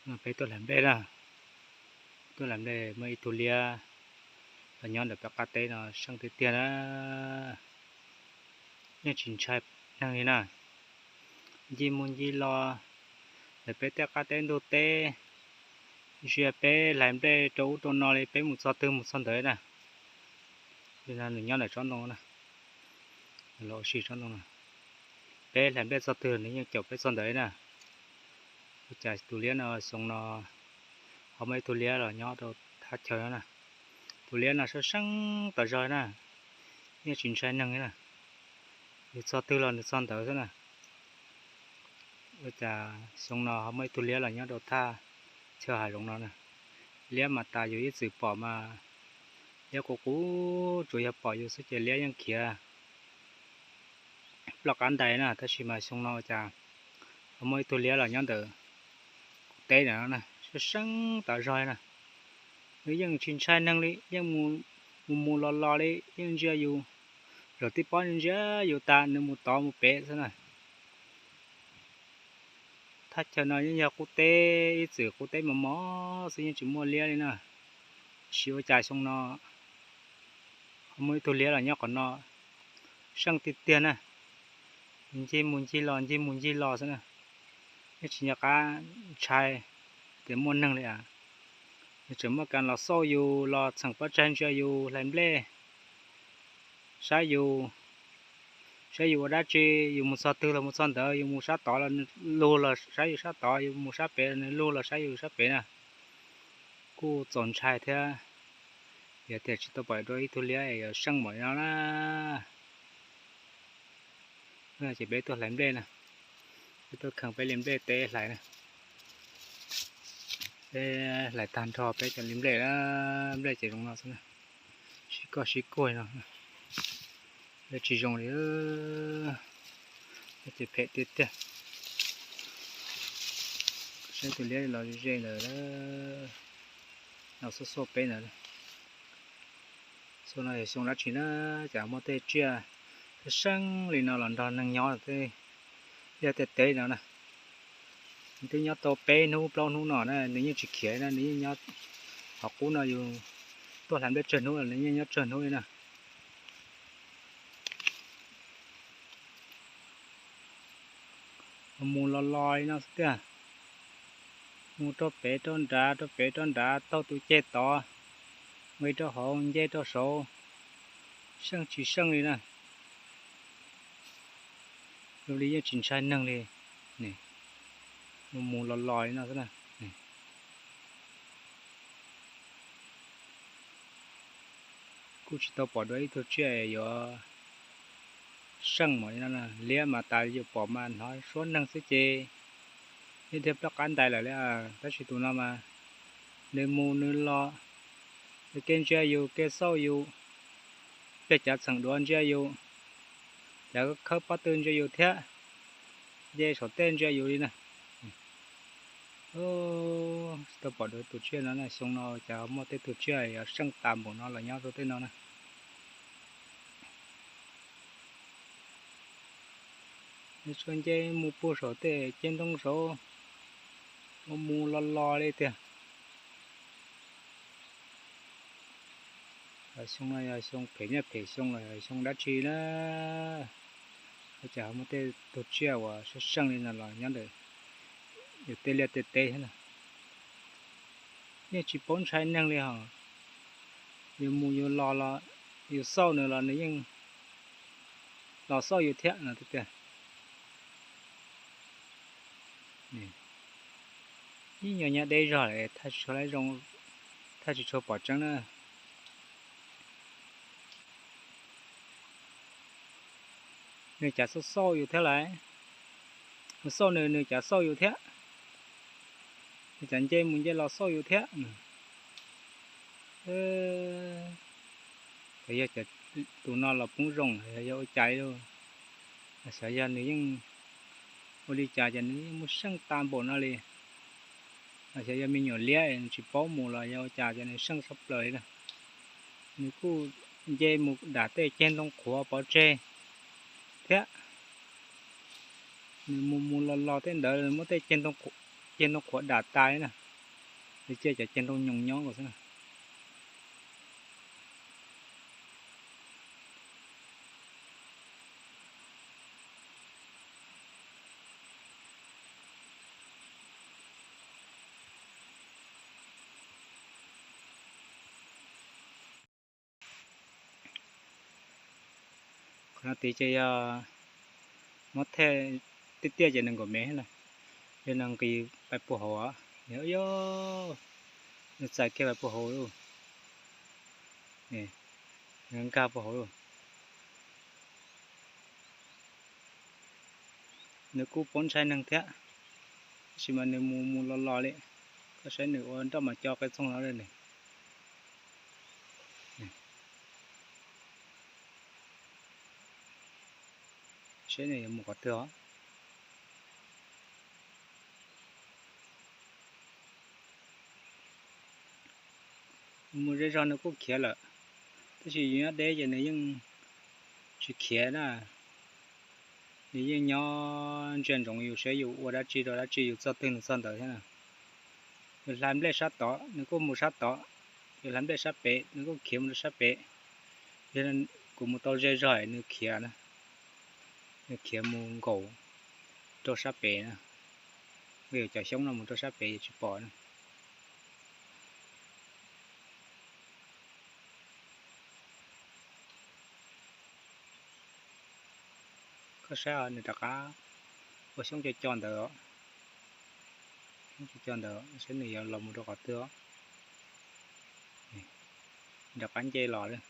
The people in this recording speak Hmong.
Peb tuaj hlais nplej na, tuaj hlais nplej muaj ib tug liab los nyob ntawm peb qab teb no seej tiag tiag na, yeej tsis ntshai neeg li na. Ncig mus ncig los ntawm peb tej qab teb ntug teb, ntsia peb hlais nplej rau ub rau no li, peb mus txog twg mus txog ntawd na. Li no nws nyob ntawm tsob ntoo na, los ua si tsob ntoo no, peb hlais nplej txog twg nws yeej caum peb txog ntawd na. Ua cas tus liab no xyoo no ho muaj ib tug liab los nyob rau thaj chaw no na. Tus liab no seej seej tas zog na, yeej tsis ntshai neeg li na. Nws txog twg los nws txog ntawd xwb na. Ua cas xyoo no ho muaj ib tug liab los nyob rau thaj chaw hav zoov no na. Liab mas tas yus ib txwm pom mas liab qus qus, tsuas yog pom yus xwb ces liab yeej khiav ploj qab ntais na, tab sis mas xyoo no cas ho muaj ib tug liab los nyob ntawm kuv teb ntawm no na, seej seej tas zog na. Nws yeej tsis ntshai neeg li, yeej mus mus los los li, yeej ntsia yus, zaum tib pob ntsia yus tas nws mus tod mus pem xwb na. Thaj chaw no yeej yog qub teb, ib txwm qub teb mos mos xwb, yeej tsis muaj liab li na. Tab sis ua cas xyoo no ho muaj ib tug liab los nyob qhov no, seej tiag tiag na. Ncig mus ncig los ncig mus ncig los xwb na, yeej tsis nco qab ntshai tias muaj neeg li a. Nws tseem muaj kas los xauj yus, los txheem pob tsaig ntsia yus hlais nplej, saib yus, saib yus ua dab tsi, yus mus txog twg los mus txog ntawd, yus mus sab tod los nws lug los saib yus sab tod, yus mus sab pem los nws lug los saib yus sab pem na. Kuj txaus ntshai thiab, yog tias tsis tau pom dua ib tug liab yuav seej npaum li no na. Ces peb tuaj hlais nplej na, peb tuaj kheev peb li nplej teb hlais na. Peb hlais tag nrho peb cov li nplej, nplej ces zoo no xwb na, sib koj sib kuag no, nplej tsis zoo li, ces phem tiag tiag. Saib tus liab los ze ntawd, los xauj xauj peb ntawd. Xyoo no yog xyoo dab tsi na, cas muaj tej tsiaj seeb seeb li no los nrog neeg nyob tej, yog tej teb no na. Nws twb nyob tau peb hnub plaub hnub no na, nws yeej tsis khiav na, nws yeej nyob qhov qub no, yus tuaj hlais nplej tsawg hnub los nws yeej nyob tsawg hnub li na. Mus los los li no xwb tiag, mus rau pem rau nrad, rau pem rau nrad, taug tus ceg tod, nqis rau hauv nce rau saud, seej tsis seej li na. Luag li yeej tsis ntshai neeg li, mus mus los los li no xwb na. Kuj tsis tau pom dua ib tug tsiaj yuav seej npaum li no na. Liab mas tas yus pom mas hnov suab neeg xwb ces liab dhia ploj qab ntais lawm li. Tab sis tus no mas nws mus nws los, nws kev ntsia yus, kev xauj yus, pliag cav txheem duav ntsia yus, cav khawb pob tw ntsia yus thiab, nce saum tej ntsia yus li na. Tsis tau pom dua tus tsiaj no na, xyoo no cas muaj tej tus tsiaj yuav seej tas npaum no los nyob rau tej no na. Nws tsuas nce mus puag saum tej ceg ntoo saud, mus mus los los li tiag. Xyoo no yog xyoo phem nyiaj phem xyoo los yog xyoo dab tsi na, ua cas muaj tej tug tsiaj uas seej seej li no los nyob ntawm yus tej liaj tej teb thiab na. Yeej tsis paub ntshai neeg li hos, yus mus yus los, yus xauj nws los nws yeej los xauj yus thiab no tiag. Ib nyuag nyob deb zog lawm, thaj tsis tshua pom tseeb na. Nws cav xauj xauj yus thiab lawm, yus xauj nws, nws cav xauj yus thiab, nws cav nce mus nce los xauj yus thiab. Yog tus no los poob zoo, yog ua cas li, xyov yog nws yeej ua li cas ces nws yeej muaj seej tas npaum no li. Xyov yog me nyuam liab nws tsis paub mus los yog ua cas ces nws seej sab plaws li na. Nws kuj nce mus dam tej ceg ntoo qhuav pov tseg thiab. Nws mus mus los los tej ntawd muab tej ceg ntoo qhuav Ceg ntoo qhuav dam tas li na, nws cia cov ceg ntoo nyoos nyob nkaus xwb na. Qhov no tid ces yog muab thej tiaj tiaj ces nws nkaum mev lawm, yog nws nqis pais puag hauv, yog nws txais kiag pais puag hauv lauj, nkag puag hauv lauj. Nws kuj paub ntshai neeg thiab, tab sis mas nws mus mus los los li. Koj saib nws ua nroj mas co qe txoog no li. Saib nws yuav mus qhov twg os. Mus zej zog nws kuj khiav lawm, tab sis yus nyob deb ces nws yeej tsis khiav na. Nws yeej nyob ntsia ntsoov yus saib yus ua dab tsi rau dab tsi, yus txog twg nws txog ntawd thiab na. Yus hlais nplej sab tod nws kuj mus sab tod, yus hlais nplej sab pem nws kuj khiav mus rau sab pem. Yog kuv mus tau zej zog nws khiav na, nws khiav mus nkaum rau sab pem na. Yus cov xyoob no mus rau sab pem yus tsis pom na. Koj saib nws rov qab ua xyoob co co ntawd, xyoob co co ntawd saib nws yuav los mus rau qhov twg os. Rov qab nce los lawm.